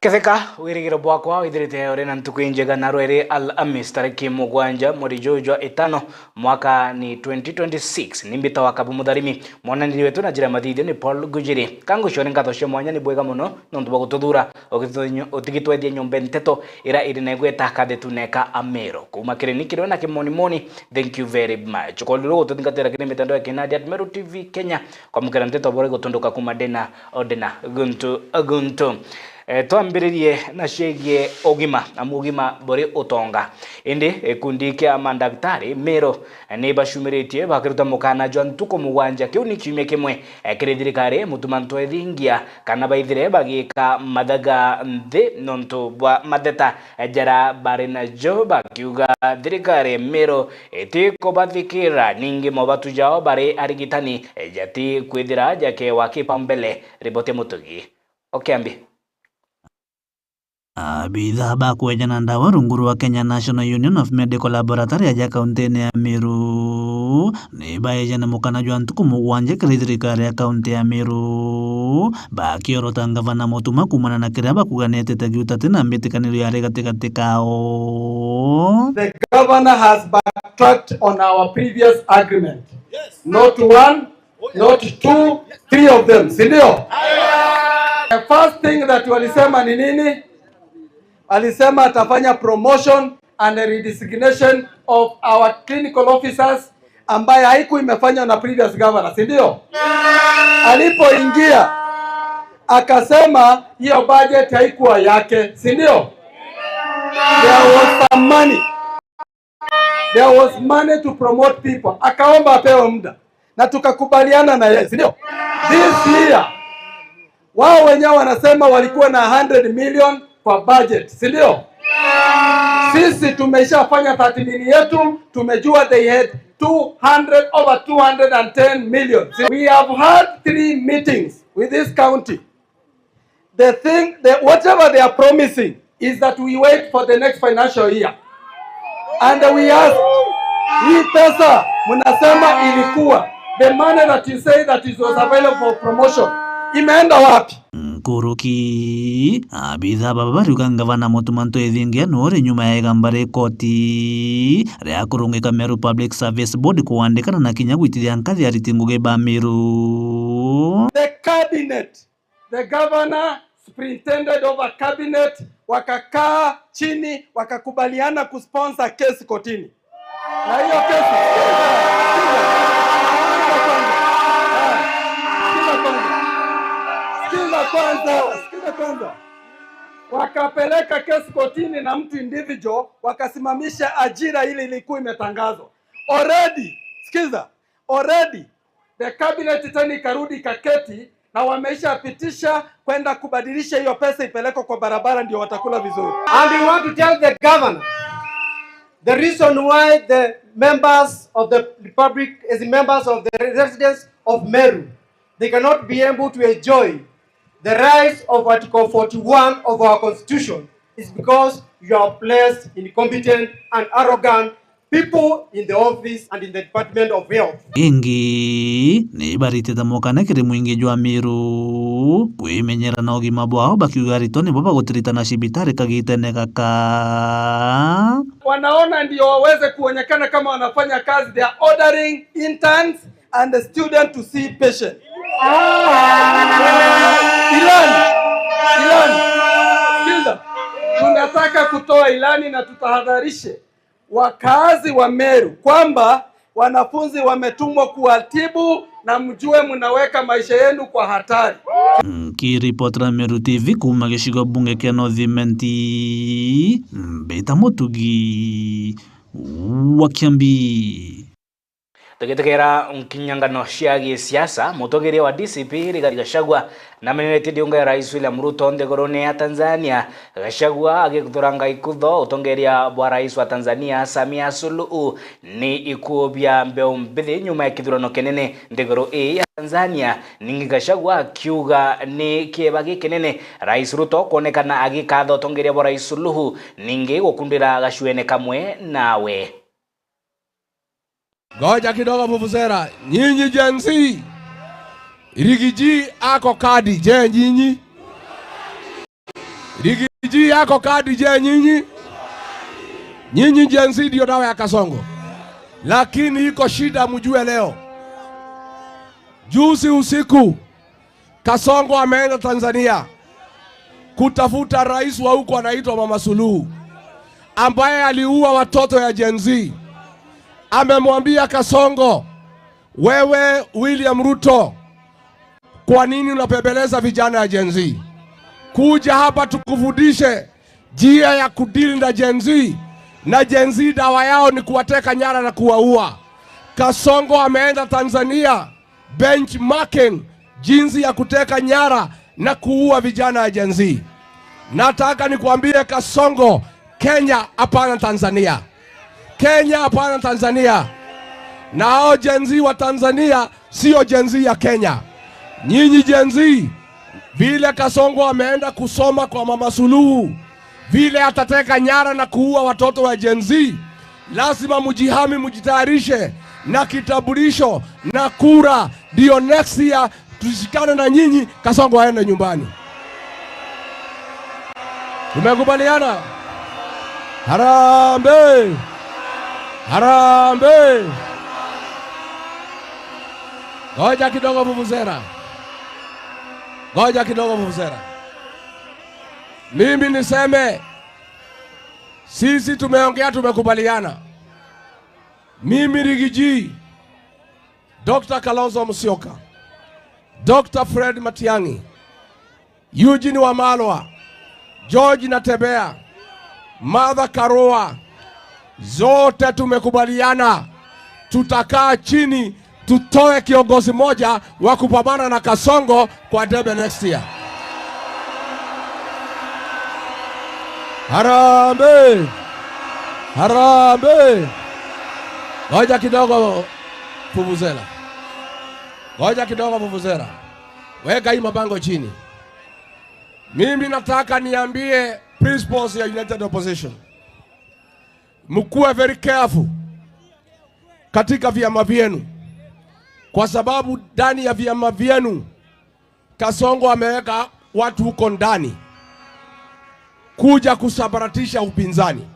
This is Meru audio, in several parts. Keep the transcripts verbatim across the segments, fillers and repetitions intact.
Ketheka wirigiro bwakwa withirite uri na ntuku injega, na rweri Alhamis tariki mugwanja mweri juju jwa itano, mwaka ni twenty twenty-six. Ni mbita wa Kabu Mutharimi, mwananiri wetu na njira ya mathithio ni Paul Gujiri. Kangucio ni ngatho cia mwanya, ni bwega muno nontu bwa gututhura, ugitwenyo-, utigitwethia nyombe nteto ira iri na igweta kathetune ka Amiru. Kuuma kiri ni kiri na kimonimoni, thank you very much. Kwa ruru gututhingatira kiri mitandao ya kinadi at Meru T V Kenya, kwamukira nteto bora gutunduka kuuma ndina o ndina guntu guntu. Eh, twambiririe na ciegie ugima, amu ugima buri utonga. Indi gikundi kia mandaktari Miru, eh, ni bacumiritie bakiruta mukana jwa ntuku mugwanja, kiu ni kiumia kimwe, eh, kiri thirikari mutuma ntwethingia kana baithire bagika mathaga nthi nontu bwa matheta, eh, jara bari najo, bakiuga thirikari Miru itikubathikira, ningi mobatu jao bari arigitani, eh, jati kwithira jakewa kipaumbele. Riboti ya Mutugi o Kiambi. Abithaa ba kweja na ndawa rungu rwa Kenya National Union of Medical Laboratory aja kauntine ya Meru ni baeja na mukana jwa ntuku mugwanja kiri thirikari ya kaunti ya Meru, bakiorota ngavana Mutuma kumana na kiria bakuga ni etete giutati na mbitikaniro yari gatigati kao. The governor has backtracked on our previous agreement. Not one, not two, three of them, si ndio? The first thing that walisema ni nini? Alisema atafanya promotion and redesignation of our clinical officers, ambaye haikuwa imefanywa na previous governor, si ndio? Alipoingia akasema hiyo budget haikuwa yake, si ndio? There was some money. There was money to promote people. Akaomba apewe muda na tukakubaliana na yeye, si ndio? This year wao wenyewe wanasema walikuwa na hundred million kwa budget, si ndio? Sisi tumeshafanya tathmini yetu, tumejua they had two hundred, over two hundred and ten million. We have had three meetings with this county. The thing, the, whatever they are promising is that we wait for the next financial year. And we ask, hii pesa mnasema ilikuwa, the money that you say that it was available for promotion, imeenda wapi? Nkuruki, abitha baba bariuga ngavana Mutuma Ntwethingia nuri nyuma ya igamba ri koti ria kurungika Meru Public Service Board kuandikana na kinya gwitithia nkathi ariti ngugi ba Meru. The cabinet, the governor, superintendent of a cabinet, wakakaa chini, wakakubaliana kusponsor kesi kotini. Na hiyo kesi, sikiza, sikiza kwanza. Ah, sikiza kwanza. Sikiza kwanza, sikiza kwanza. Wakapeleka kesi kotini na mtu individual, wakasimamisha ajira ile ilikuwa imetangazwa. Already, sikiza, already, the cabinet tena ikarudi ikaketi na wameisha pitisha kwenda kubadilisha hiyo pesa ipelekwe kwa barabara ndio watakula vizuri. And we want to tell the governor the reason why the members of the republic, as members of the residents of Meru, they cannot be able to enjoy the rights of Article forty-one of our constitution is because you have placed incompetent and arrogant people in the office and in the Department of Health. Ingi ni baritite mukana kiri mwingi jwa Meru kwimenyera na ugima bwao, bakiuga aritwa nibo bagutiritana cibitari kagitene gaka. Wanaona ndio waweze kuonekana kama wanafanya kazi, they are ordering interns and the student to see patient. Ilani, Ilani, sikiza, tunataka kutoa ilani na tutahadharishe wakazi wa Meru kwamba wanafunzi wametumwa kuwatibu na mjue mnaweka maisha yenu kwa hatari. Nkiripotera Meru T V kuuma gicigo bunge kia North Imenti, mbita Mutugi wa Kiambi. Tugitegera nkinyangano cia gisiasa, mutongeria wa D C P Rigathi Gachagua nameneretie ndiunga ya Rais William Ruto nthigurune ya Tanzania. Gachagua agikuthuranga ikutho utongeria bwa Rais wa Tanzania Samia Suluhu ni ikuo bia mbeu mbithi nyuma ya kithurano kinene nthiguru ii ya Tanzania. Ningi Gachagua akiuga ni kieba gikinene Rais Ruto kwonekana agikatha utongeria bwa Rais Suluhu, ningi gukundira gacuene kamwe nawe. Ngoja kidogo, vuvuzela. Nyinyi Gen Z. Rigiji ako kadi. Je, nyinyi? Rigiji yako kadi je nyinyi? Nyinyi Gen Z ndio dawa ya Kasongo. Lakini iko shida, mjue leo. Juzi usiku, Kasongo ameenda Tanzania kutafuta rais wa huko anaitwa Mama Suluhu, ambaye aliua watoto ya Gen Z. Amemwambia Kasongo, "Wewe William Ruto, kwa nini unapembeleza vijana ya Gen Z? Kuja hapa tukufundishe njia ya kudeal na Gen Z." Na Gen Z dawa yao ni kuwateka nyara na kuwaua. Kasongo ameenda Tanzania benchmarking jinsi ya kuteka nyara na kuua vijana ya Gen Z. Nataka nikuambie Kasongo, Kenya hapana Tanzania. Kenya hapana Tanzania. Na hao Gen Z wa Tanzania sio Gen Z ya Kenya. Nyinyi Gen Z, vile Kasongo ameenda kusoma kwa Mama Suluhu, vile atateka nyara na kuua watoto wa Gen Z, lazima mujihami, mujitayarishe na kitambulisho na kura, ndio next year tushikane na nyinyi, Kasongo aende nyumbani. Tumekubaliana? Harambee! Harambee! Ngoja kidogo, vuvuzela. Ngoja kidogo, vuvuzela. Mimi niseme, sisi tumeongea, tumekubaliana. Mimi, Rigiji, Doctor Kalonzo Musyoka, Doctor Fred Matiang'i, Eugene Wamalwa, George Natembeya, Martha Karua, zote tumekubaliana tutakaa chini, tutoe kiongozi moja wa kupambana na Kasongo kwa debe next year. Harambee! Harambee! Ngoja kidogo, vuvuzela. Ngoja kidogo, vuvuzela. Weka hii mabango chini. Mimi nataka niambie principles ya United Opposition. Mkuwe very careful katika vyama vyenu, kwa sababu ndani ya vyama vyenu Kasongo ameweka watu huko ndani kuja kusambaratisha upinzani.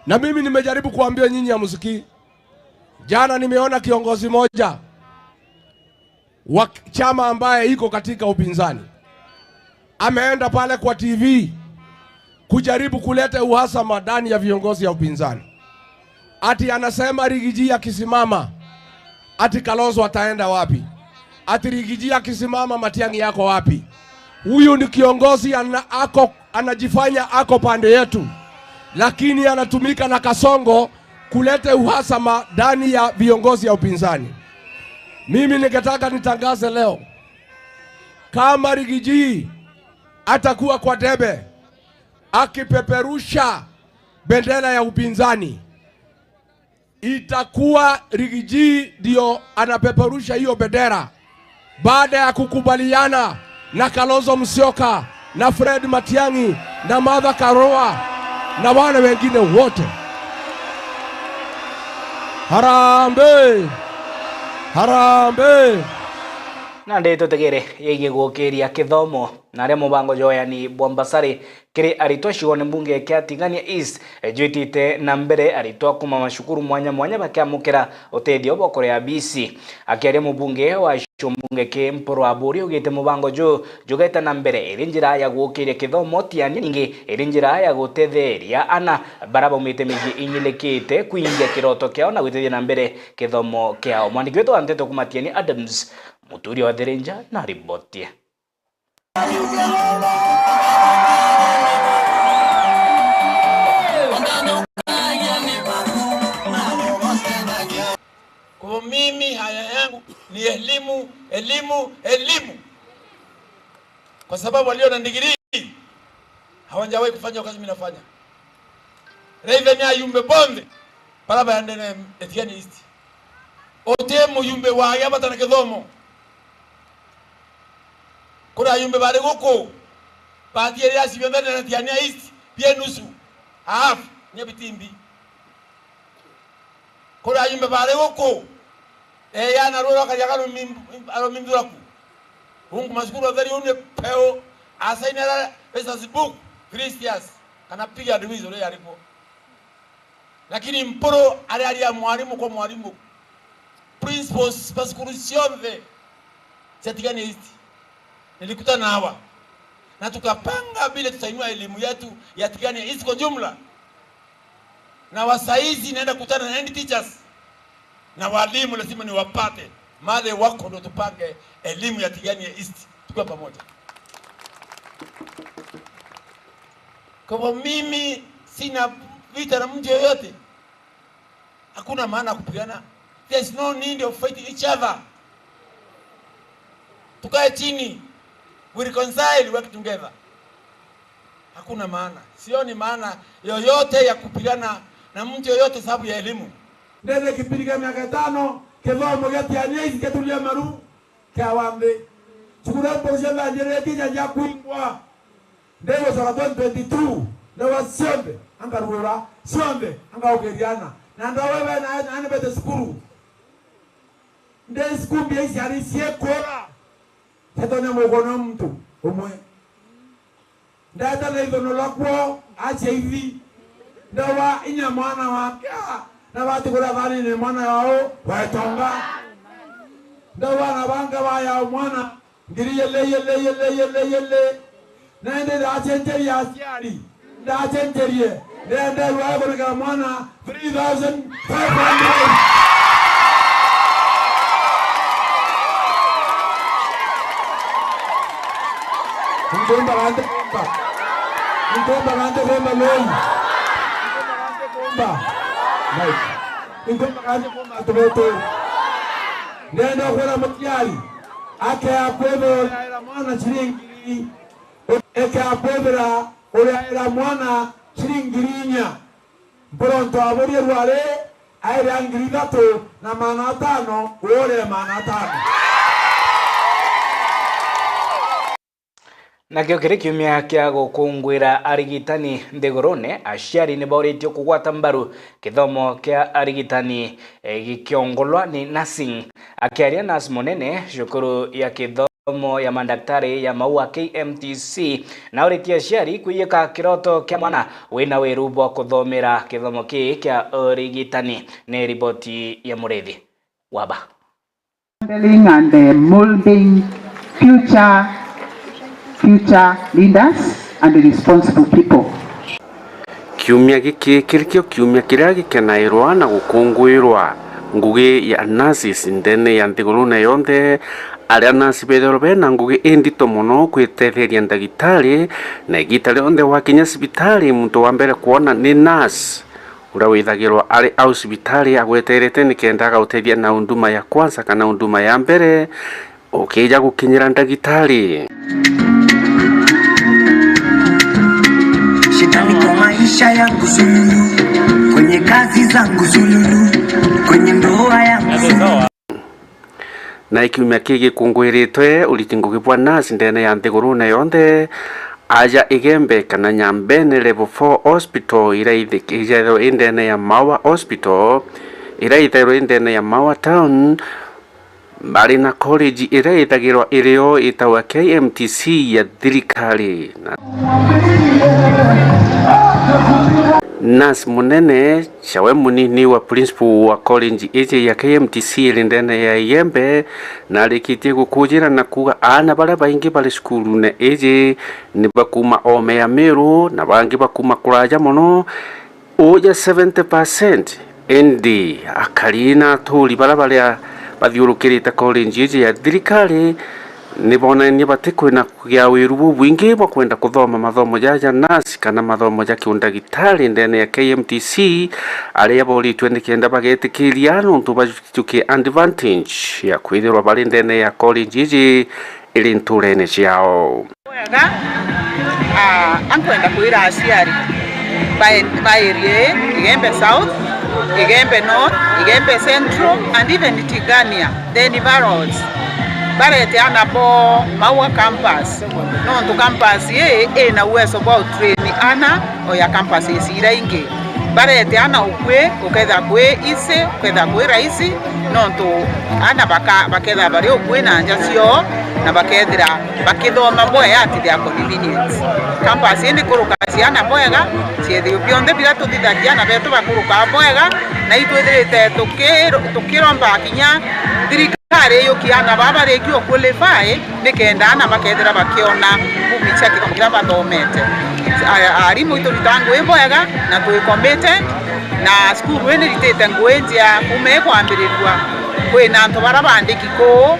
Na mimi nimejaribu kuambia nyinyi, hamsikii. Jana nimeona kiongozi moja wa chama ambaye iko katika upinzani ameenda pale kwa T V kujaribu kuleta uhasama ndani ya viongozi ya upinzani. Ati anasema Rigiji akisimama, ati Kalonzo ataenda wapi? Ati Rigiji akisimama, Matiang'i yako wapi? Huyu ni kiongozi ana-, ako, anajifanya ako pande yetu, lakini anatumika na Kasongo kuleta uhasama ndani ya viongozi ya upinzani. Mimi ningetaka nitangaze leo, kama Rigiji atakuwa kwa debe akipeperusha bendera ya upinzani, itakuwa Rigiji ndio anapeperusha hiyo bendera, baada ya kukubaliana na Kalonzo Musyoka na Fred Matiang'i na Martha Karua na wale wengine wote. Harambee! Harambee! Nandi tutegere yegie gukiria kithomo na aria mubango jwa uheani bwa mbasari kiri aritwa ciugone mbunge kia Tigania East, eh, jwitite na mbere, aritwa kuma macukuru mwanya mwanya bakiamukira utethio bwa kuria bisi. Akiaria mubunge wa ciumbunge ki Mpuru Aburi augite mubango juu jugete na mbere iri njira ya gukiria kithomo Tiania, ningi iri njira ya gutetheria ana bara baumite micii inyilikite kwingia kiroto kiao na gwitithia na mbere kithomo kiao. Mwandiki wetu wa nteto kuma Tiania Adams Muturi wa Thirinja na riboti. Kwa hivyo mimi haya yangu ni elimu, elimu, elimu. Kwa sababu walio na digrii hawajawahi kufanya kazi mimi nafanya. Raitha ni ayumbe bonthe bara baendene Etiani East. Uti muyumbe wa Giabata na Kithomo. Kuri ayumbe bari guku, bathie riasi bionthe na Tiania East, bie nusu, half, nya bitimbi. Kuri ayumbe bari guku, eyana rwiro karia karumi-, aruminduraku. Ungu masukuru atheri une peu, asainera Message book, Christians, kana piga advice uria yarikuo. Lakini Mpuru ariaria mwarimu kwa mwarimu. Principals ba cukuru cionthe cia Tigania East. Nilikutana nawa. Na tukapanga vile tutainua elimu yetu ya Tigania East kwa jumla. Na wa saizi naenda kukutana na head teachers. Na walimu lazima niwapate. Mahali wako ndo tupange elimu ya Tigania East. Tukiwa pamoja. Kwa hivyo mimi sina vita na mtu yoyote. Hakuna maana ya kupigana. There's no need of fighting each other. Tukae chini. We reconcile, work together. Hakuna maana. Sioni maana yoyote ya kupigana na mtu yoyote sababu ya elimu. Ndene kipindi kia miaka itano, kithomo gia Tigania East kitulia maru. Kia wa nthi. Cukuru cia Mpuru cionthe anjiritie ja ja kwingwa. Ndigucoka twenty twenty-two, ndawa cionthe angarura, cionthe angaukiria ana. Na ndawa bena ana bete cukuru. Ndi cukuru mbia iciari ciekura. Cetonya mukone muntu umwe. Ndeta na ithono lwa kwoo, aciaithi. Ndawa inya mwana wake, na batigura thanine mwana wao wetonga. Ndawa na banga baya mwana, ngiri yele, yele, yele, yele, yele. Na indi ndacenjeria aciari. Ndacenjerie. Ndenderwa kurekera mwana three thousand five hundred. Ntumba gante kumba. Ntumba gante kumba loi. Kumba. Right. Ntumba gante kumba tubetu. Ndenda kwira muciari. Akea kwithira mwana ciringi. Ekea kwithira uriaira mwana ciringi ngiri inya. Mpuru ntu aburie rwari, aire ngiri ithatu na magana atano, urie magana atano. Nakio kiri kiumia kia gukunguira arigitani nthigurune, aciari ni bauritie kugwata mbaru kithomo kia arigitani, eh, gikiongolwa ni nursing. Akiaria nurse munene cukuru ya kithomo ya mandaktari ya Maua K M T C, nauritie aciari kwiyika kiroto kia mwana wina wiru bwa kuthomera kithomo kii kia urigitani. Ni riboti ya Murithi Waba. Modeling and, uh, molding future, future leaders and responsible people. Kiumia giki kiri kio kiumia kiria gikenairwa na gukunguirwa ngugi ya nurses ndene ya nthigurune yonthe, aria nurse bethirwa bena ngugi indito mono kwitetheria ndagitari, na igita rionthe wakinya cibitari, muntu wa mbere kwona ni nurse. Uria withagirwa ari au cibitari agweterete nikenda agautethia na huduma ya kwanza kana huduma ya mbere, ukija gukinyira ndagitari. Shetani kwa maisha yangu sululu, kwenye kazi zangu sululu, kwenye ndoa yangu sululu. Na ikiumia kii gikunguiritwe uriti ngugi bwa nurse ndene ya nthigurune yonthe, aja Igembe kana Nyambene Level four Hospital iria ithi-, ijaithirwe i ndene ya Maua Hospital, iria ithairwe i ndene ya Maua Town, bari na college iria ithagirwa irio itagwa K M T C ya thirikari. Na nurse munene Cawe munini wa principal wa college iji ya K M T C iri ndene ya Igembe, na arikitie gukujira na kuuga aana baria baingi bari cukurune iji ni bakuuma oome ya Meru, na bangi bakuuma kuraja mono, uja seventy percent. Indi akari na aturi baria baria bathiurukirite college iji ya thirikari ni bonanie batikwina kugia wiru bubwingi bwa kwenda kuthoma mathomo ja, ja nurse kana mathomo ja kiundagitari ndene ya K M T C, aria boritwe nikenda bagetikiria nontu bajuki advantage ya kwithirwa bari ndene ya college iji iri nturene ciao. Wega, ah, ankwenda kwira aciari ba, ba area ii, Igembe South, Igembe North, Igembe Central, and even Tigania, then Barrows, barete ana bo Maua campus, nontu campus ii ina uwezo bwa utrain ana o ya campuses iria ingi. Barete ana ukui, ukethira kwi easy, ukethira kwi rahisi, nontu ana baka-, bakethira bari ukui na nja ciao, na bakethira bakithoma bwega at their convenience. Campus ii nikuruka ciana bwega, ciethio bionthe biria tuthithagia ciana betu bakuruka bwega, na itwithirite tukiro-, tukiromba kinya thirikari iyukie ana baba baringi o qualify, nikenda ana bakethira bakiona ngumi cia kithomo kiria bathomete. A-, arimu iturita ngui bwega na twi committed, na cukuru ii niritite ngui njia kuuma ikwambirirua. Kwina antu baria bandiki kuu,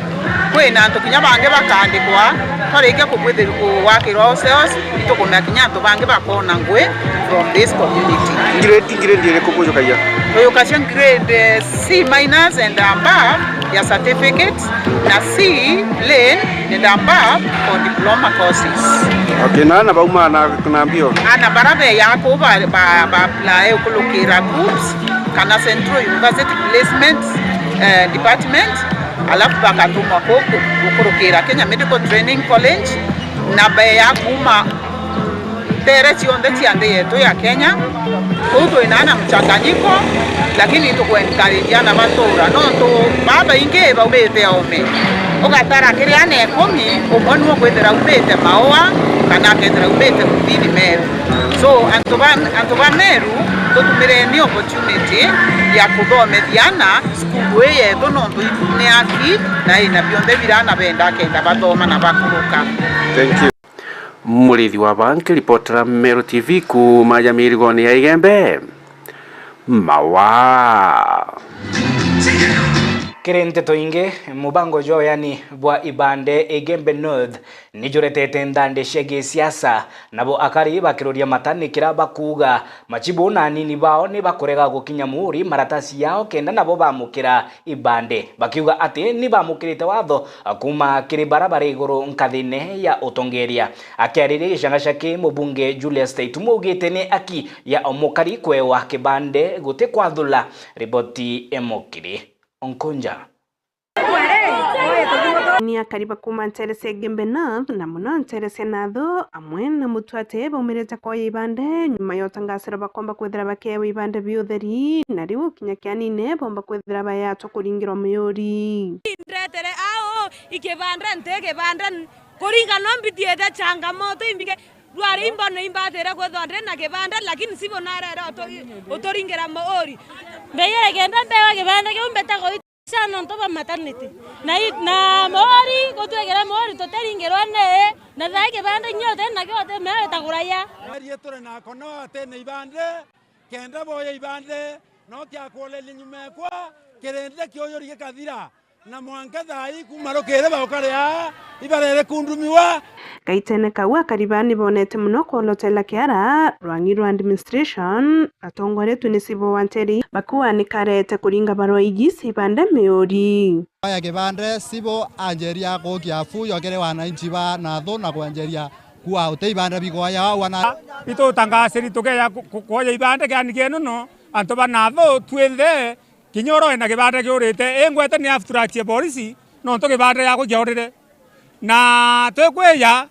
kwina antu kinya bangi bakandikwa. Twarikia kubwithir-, kuwakirwa hostels, itukumenya kinya antu bangi bakona ngui from this community. Grade, grade iriku kujukagia? Tujukagia grade, eh, C minus and above ya certificate, na C plain and above for diploma courses. Okay, na ana bauma na, na mbio? Ana baria beya kuu ba, ba, ba apply ukurukira KUCCPS kana Central University Placement, eh, Department, alafu bakatumwa kuku gukurukira Kenya Medical Training College, na beya kuuma nteere cionthe cia nthi yetu ya Kenya. Kuu twina na mchanganyiko, lakini tuku-encourage ana ba ntuura, nontu babaingi baumite oome. Ugatara kiri ana ikumi, umwe niwe ukwithira aumite Maua, kana akethira aumite Kusini Meru. So, antu ba, antu ba Meru, tutumireni opportunity ya kuthomethia ana cukuru ii yetu, nontu itu ni aki na ina bionthe biria ana benda kenda bathoma na bakuruka. Thank you. Murithi wa Bank, ripotera Meru T V kuuma ya mirigoni ya Igembe, Maua. Kiri nteto ingi, mubango jwa weani bwa ibande Igembe North ni juretete nthandi cia gisiasa, nabo akari bakiruria matani kira bakuuga machibu na anini bao ni bakurega gukinya muuri maratasi yao kenda nabo bamukira ibande, bakiuga ati ni bamukirite watho kuuma kiri bara bari iguru nkathine ya utongeria. Akiariria gicanga cia ki, mubunge Julius Taitumu augite ni aki ya o mukari kwewa kibande guti kwathula. Riboti e Mukiri Onkonja. Ni akari ba kuuma nteere cia Igembe North, na mono nteere cia Nathu, amwe na Mutwate, baumirite kwoya ibande nyuma ya utangasiro bakomba kwithira bakiewa ibande bia utheri, na riu kinya kianine bomba kwithira bayatwa kuringirwa miuri. Ndretere au ikibande, nti kibande, kuringa no mbitiite changamoto imbingi. Rwari imbone imbatire kwithwa ndi na kibande, lakini sibo narere utu-, uturingira muuri. Mbeyire kenda mbewa kibande kiu mbete gui- Cia nontu ba maternity. Na i-, na moori, gutwikira moori tutiringirwa ni, na thaa kibanda inya uti nakio uti mea wita kuraya. Mwerie turi nako no ati na ibande, kenda boya ibande, no kia kuoreria nyuma ekwa, kirindi kiuyuri gikathira, na mwanka thaa ii kuuma rukiri baukaria aa, ibarere kundumiwa. Gaitene kau, akari baa ni bonete mono kwolotela kiara rwang'i rwa administration, atongoretue ni cibo wa nteri bakuwa ni karete kuringa barwa iji cibande miuri. Oya kibande cibo anjeria kukia fu yokere wananchi ba Nathu na kwenjeria kuwa uti ibande bikoya au ana. Itutangasiri tukeya ku-, ku-, kwoya ibande kiani kienu no antu ba Nathu twinthe. Kinya uria wina kibande kiurite, ingwete ni abstract ya polisi, nontu kibande giakwa kiaurire. Na twikwiya,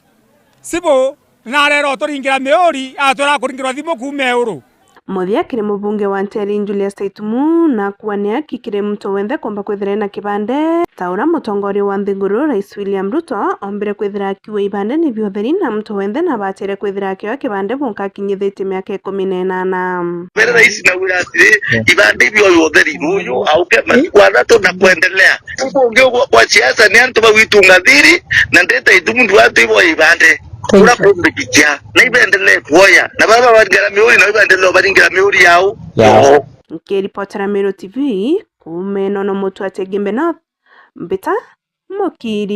cibu narera uturingira miuri, atwira kuringirwa thimu kuuma iuru. Muthia kiri mubunge wa Nteri Julius Taitumu, nakuwa ni aki kiri muntu wenthe kumba kwithira ena kibande, ta uria mutongoria wa nthiguru, Rais William Ruto, ombire kwithira akiuga ibande ni bia utheri na muntu wenthe nabatire kwithira akioya kibande bunka akinyithitie miaka ikumi na inana. Mbere rais nawira atiri, ibande ibioya utheri nuyu, auke masiku athatu na kuendelea. Ubunge bwa, bwa siasa ni antu bau itungathiri, na ndita itumu ndu antu iboya ibande. Ura kumbikikia, na ibendelee kuoya. Na baba baringara miuri, na ibendelee baringira miuri yao. Yao. Nkiripotera Meru T V, kuuma Enono Mutwate Igembe North, mbita Mukiri.